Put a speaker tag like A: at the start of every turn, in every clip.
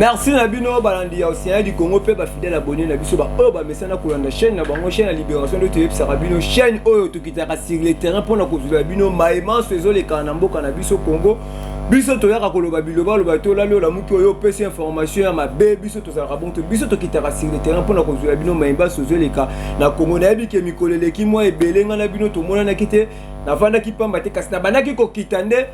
A: Merci na bino balandi ya Océan du Congo pe ba fidèle abonné na biso ba oyo ba mesana kolanda chaîne na bango, chaîne ya Libération nde toyebisaka bino, chaîne oyo tokitaka sur le terrain mpona kozwela bino maye manso ezolekana na mboka na biso Congo. Biso toyaka koloba bilobaloba te, olali olamuki oyo opesi information ya mabe, biso tozalaka bongo te. Biso tokitaka sur le terrain mpona kozwela bino maye manso ezoleka na Congo. Nayebi ke mikolo eleki mwa ebele ngai na bino tomonanaki te, navandaki pamba te, kasi nabandaki kokita nde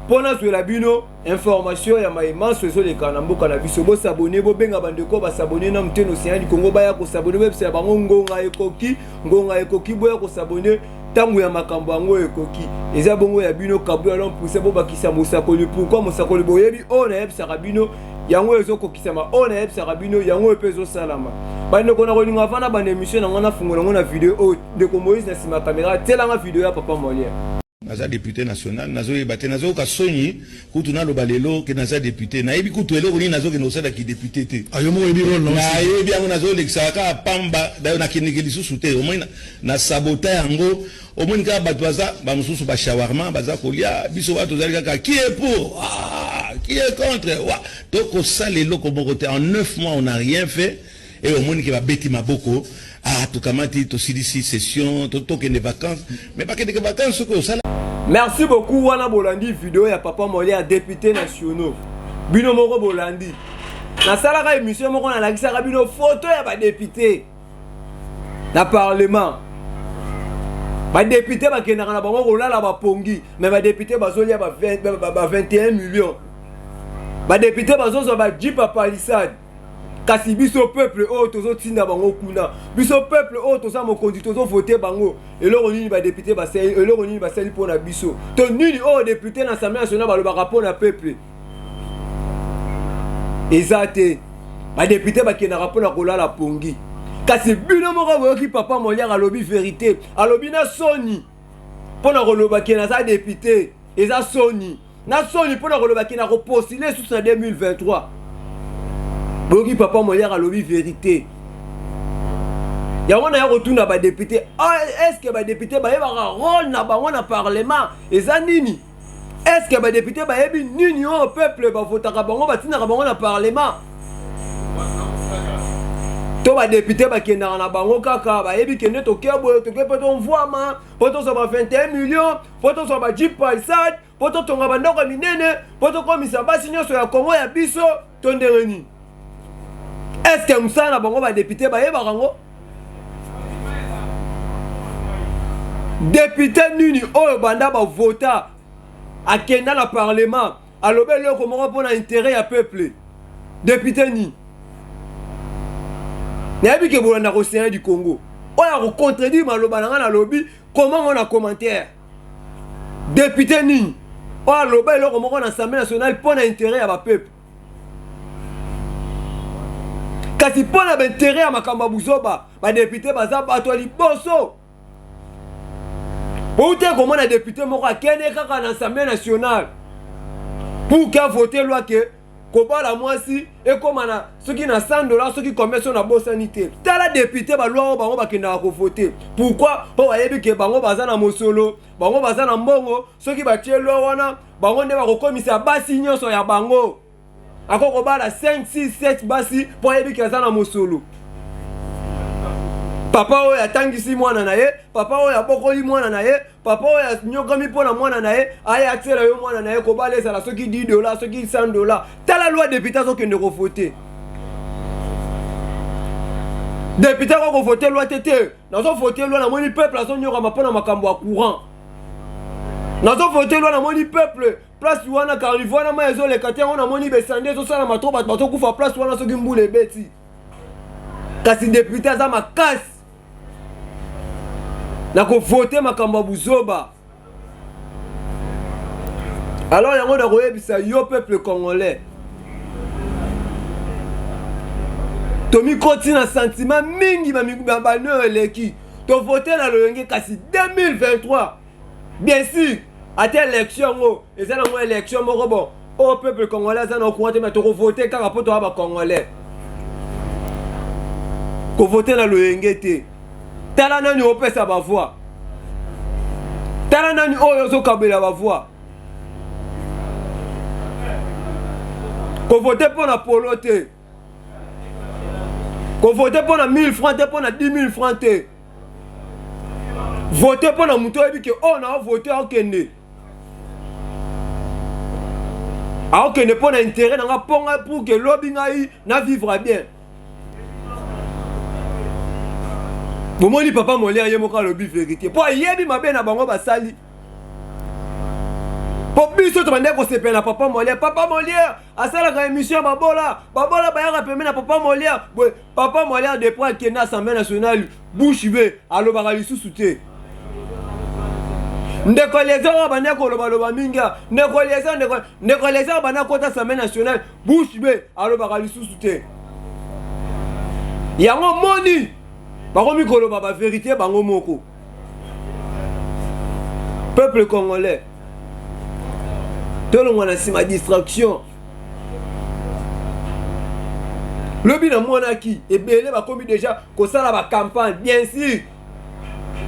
A: mpo nazwela bino information ya maye manso ezoleka na mboka na biso. Bosabone, bobenga bandeko basabone na moteno Océan du Congo baya kosabone, boyebisela bango ngonga ekoki, ngonga ekoki, boya kosabone, ntango ya makambo yango ekoki. Eza bongo ya bino Kabuya l'homme poussé, bobakisa mosakoli. Pourquoi mosakoli? Boyebi oyo nayebisaka bino yango ezokokisama, oyo nayebisaka bino yango oyo mpe ezosalama. Bandeko, na kolinga vana banda émission na ngai, nafungola yango na video oyo. Ndeko Moïse na nsima ya kamera, tielanga video ya papa Molière.
B: Naza député national, nazoyeba te, nazoyoka soni kutu naloba lelo ke naza député. Nayebi kutu eloko nini nazokende kosalaki député te.
C: Ayo moko oyebi rôle na
B: Nayebi yango, nazolekisaka kaka pamba. Dayo nakendeke lisusu te, omoni na sabota yango. Omoni kaka bato baza bamosusu bashawarma baza kolia, biso wana tozali kaka qui est pour, ah, qui est contre. Wa tokosala eloko moko te. En 9 mois, on n'a rien fait. E omoni ke babeti maboko, ah, tokamati, tosilisi session, tokende vacances. Mais bakendeke vacances soki osala
A: Merci beaucoup. Wana bolandi video ya papa Molière, député nationaux. Bino moko bolandi, nasalaka émission moko, nalakisaka bino photo ya badéputé na parlement. Badéputé bakendaka na bango kolala bapongi, mais badéputé bazolia ba 21 millions, badéputé bazozwa bajeep ya palissade. Kasi biso peuple oyo tozotinda bango kuna, biso peuple oyo toza mokonzi, tozovote bango, eloko nini badéputé basali? Eloko nini basali mpo na biso? To nini oyo député na Assemblée nationale balobaka mpo na peuple? Eza te. Badéputé bakendaka mpona kolala pongi. Kasi bino moko boyoki papa Molière alobi vérité, alobi na soni mpo na koloba ke naza député, eza soni na soni mpo na koloba ke na kopostule lisusu na 2023. Boyoki papa Molière alobi vérité. Yango naya kotuna badéputé: est ce que badéputé bayebaka rôle na bango na parlement eza nini? Est ce que badéputé bayebi nini oyo peuple bavotaka bango, batindaka bango na parlement? To badéputé bakendaka na bango kaka, bayebi kende toke boye, toke mpo tomvwama, mpo tozwa ba 21 millions, mpo tozwa ba jeep palissade, mpo totonga bandako ya minene, mpo tokomisa basi nyonso ya Kongo ya biso, to ndenge nini? Est ce que mosala na bango badéputé bayebaka yango? Député nini oyo banda bavota akenda na parlement, alobi eloko moko mpo na intérêt ya peuple? Député nini? Nayebi ke bolanda Océan du Congo. Oyo akocontredire maloba na ngai nalobi, komango na commentaire. Député nini oyo aloba eloko moko na Assemblée nationale mpo na intérêt ya bapeuple, kasi mpo na baintérêt ya makambo ya buzoba? Badéputé baza bato ya liboso. Outi komona député moko akende kaka na Assemblée nationale pour ke avote loi ke kobala mwasi ekóma na soki na 100 dollar, soki combien, so nabosani te. Tala député, baloi oyo bango bakendaka kovote. Pourquoi? Mpo bayebi ke bango baza na mosolo, bango baza na mbongo. Soki batie loi wana, bango nde bakokomisa basi nyonso ya bango. Ako kobala 5, 6, 7 basi mpo ayebi ke aza na mosolo. Papa oyo atangisi mwana na ye, papa oyo abokoli mwana na ye, papa oyo anyokami mpo na mwana na ye, aye atiela yo mwana na ye kobala ezala soki 10 dollar, soki 100 dollar. Tala loi député azokende kovote. Député ako kovote loi te. Te, nazovote loi, namoni peuple azonyokama mpo na makambo ya courant. Nazovote loi, namoni peuple place wana, caniveau wana, mai ezoleka te. Yango namoni besande ezosalama to bato bazokufa place wana soki mbula ebeti. Kasi député aza makasi na kovote makambo ya buzoba. Alors yango nakoyebisa yo peuple congolais, tomikoti na sentiment mingi bano oyo eleki, tovote na loyenge. Kasi 2023, bien sûr, ata élection yango eza nango élection moko bon oyo peuple congolais aza na courant te, mais tokovote kaka mpo toya bacongolais. Kovote na loyenge te. Tala nani opesa bavoix, tala nani oyo ozokabela bavoix. Kovote mpo na polo te, kovote mpo na 1000 francs te, mpo na 10 000 francs te. Vote mpo na moto oyebi ke oyo na ovote akende aokende mpo na intérêt na nga mpo ngai pour ke lobi ngai na vivre bien. Bomoni papa Molière ye moko alobi vérité mpo ayebi mabe na bango basali. Mpo biso tobandaki kosepela na papa Molière. Papa Molière asalaka émission ya babola, babola bayaka pembeni na papa Molière. Boye papa Molière depuis akende Assemblée nationale bouche bee, alobaka lisusu te. Ndeko Eliezer oyo abandaki kolobaloba mingi, ndeko Eliezer, ndeko, ndeko Eliezer abandaki kota Assemblée nationale bouche bee, alobaka lisusu te. Yango moni bakomi koloba ba vérité bango moko. Peuple congolais, tolongwa na nsima distraction. Lobi namonaki ebele bakomi deja kosala ba campagne, bien sûr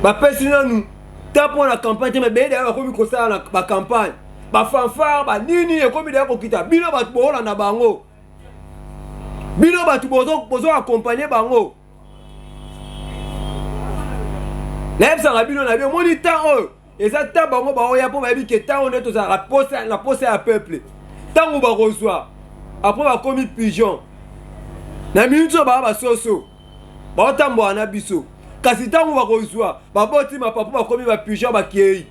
A: bapesi nanu ta mpo na campagne te, mais ebele deja bakomi kosala na ba campagne, ba fanfare banini ekomi deja kokita. Bino bato boolanda bango, bino bato bozo accompagne bango. Nayebisaka bino na bino, omoni temps oyo eza ta bango baoya mpo bayebi ke ntango nde tozalaka posa na posa ya peuple. Ntango bakozwa apres bakomi pigeon na minute oyo baa basoso baotambola na biso, kasi ntango bakozwa baboti mapapu bakomi ba pigeon bakei.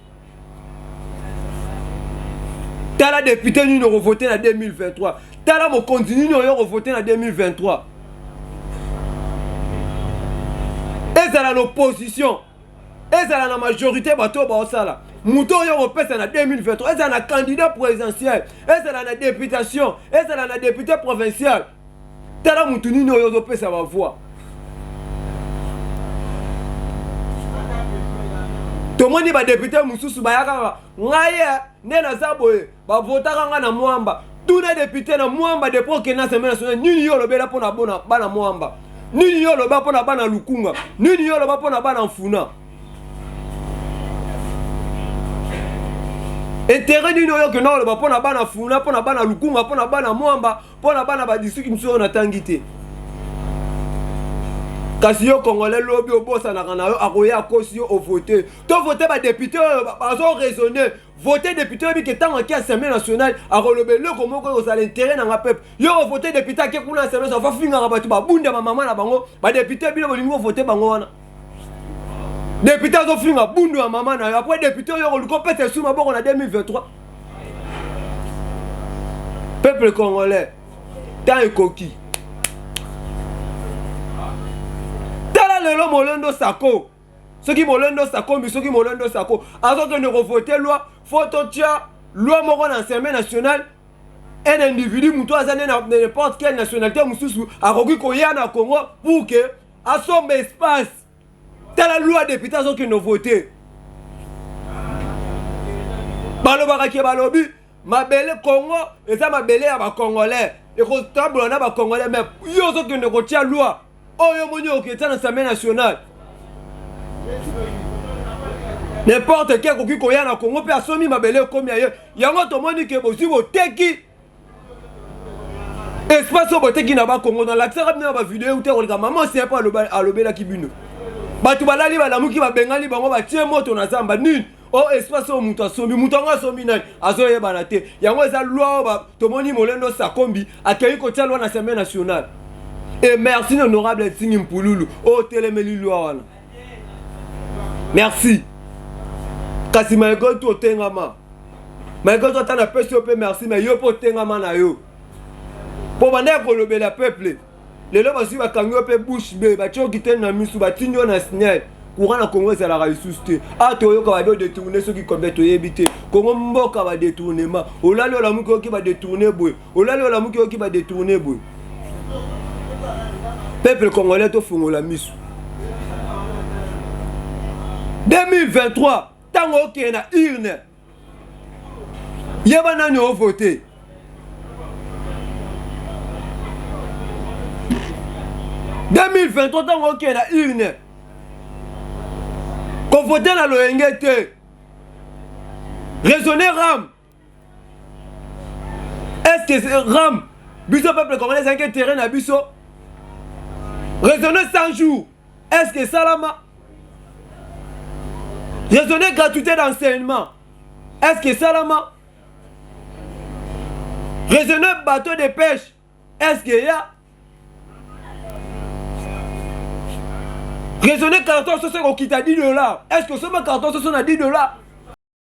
A: Tala député nini okovote na 2023, tala mokonzi nini oyo okovote na 2023. Ezala na opposition, ezala na majorité, bato oyo baosala moto oyo okopesa na 2023, ezala na candidat présidentiel, ezala na députation, ezala na député provincial, tala motu nini oyo ozopesa bavoi. Tomoni badepute mosusu bayaka, ngai nde naza boye, bavotaka ngai na Mwamba. Tuna depute na Mwamba depuis okende Assemblée nationale, nini yo olobela mpo na bana Mwamba, nini yo oloba mpo na bana Lukunga, nini yo oloba mpo na bana Mfuna, intérêt nini oyo okenda oloba mpo na bana Funa, mpo na bana Lukunga, mpo na bana Mwamba, mpo na bana badistrike mosusu oyo natangi te. Kasi yo congolais lobi obosanaka na yo, akoya akosi yo ovote. To vote badepute oyo bazo raisonner. Vote député oyebi ke ntango ake Assemblée nationale akoloba eloko moko ekozala intérêt na nga peuple. Yo ovote député ake kuna Assemblée nationale afingaka bato babunda bamama na bango, badepute bino bolingi kovote bango wana. Député azofinga bundu ya mama na yo, après député oyo okoluka opesa esu maboko na 2023. Peuple congolais, temps ekoki. Tala lelo Molendo Sako, soki Molendo Sakombi, soki Molendo Sako azokende kovote loi, fo totia loi moko na Assemblée nationale. Un individu moto aza nde na n'importe quelle nationalité mosusu akoki koya na Congo pour que asomba espace. Tala loi député azokende vote. Balobaka ke balobi mabele Congo eza mabele ya bacongolais, ekotambola na bacongolais, mais yo ozokende kotia loi oyo omoni oketia na Assemblée nationale. N'importe qui akoki koya na Congo mpe asomi mabele ekomi ya ye. Yango tomoni ke bozwi boteki espace oyo boteki na bakongo. Nalakisaka bino na bavideo euti koleka, mama osia mpe alobelaki bino bato balali balamuki babengani bango batie moto na zamba nini o espace oyo moto asombi, moto yango asombi nani azoyebana te. Yango eza loi oyo tomoni Molendo Sakombi akei kotia loi na Assemblée nationale. Et merci honorable Nsingi Mpululu oyo otelemeli loi wana, merci. Kasi malgré tout otengama, malgré tout ata napesi yo mpe merci, mais yo mpe otengama na yo mpo bandaki kolobela peuple. Lelo bazwi bakangi yo mpe bouche be, batie yo kitene na misu, batindi yo na SNEL. Courant na Congo ezalaka lisusu te. A toyoka babi odetourne soki combien toyebi te. Congo mboka ba détournement. Olali olamuki oyoki ba détourne boye, olali olamuki oyoki ba détourne boye. Peuple congolais tofongola misu. 2023 ntango okende na urne, yeba nani ovote. 2023 ntango okende na urne, kovote na loyenge te, raisonner ram. Est-ce que ram Biso peuple congolais ezalaki intérêt na biso. Raisonner 100 jours, est ce que esalama? Raisonner gratuité d'enseignement, est ce que esalama? Raisonner bateau de pêche, est ce que ya raisonner carton soso ekokita 10 dollars, est ce que osomba carton soso na 10 dollars?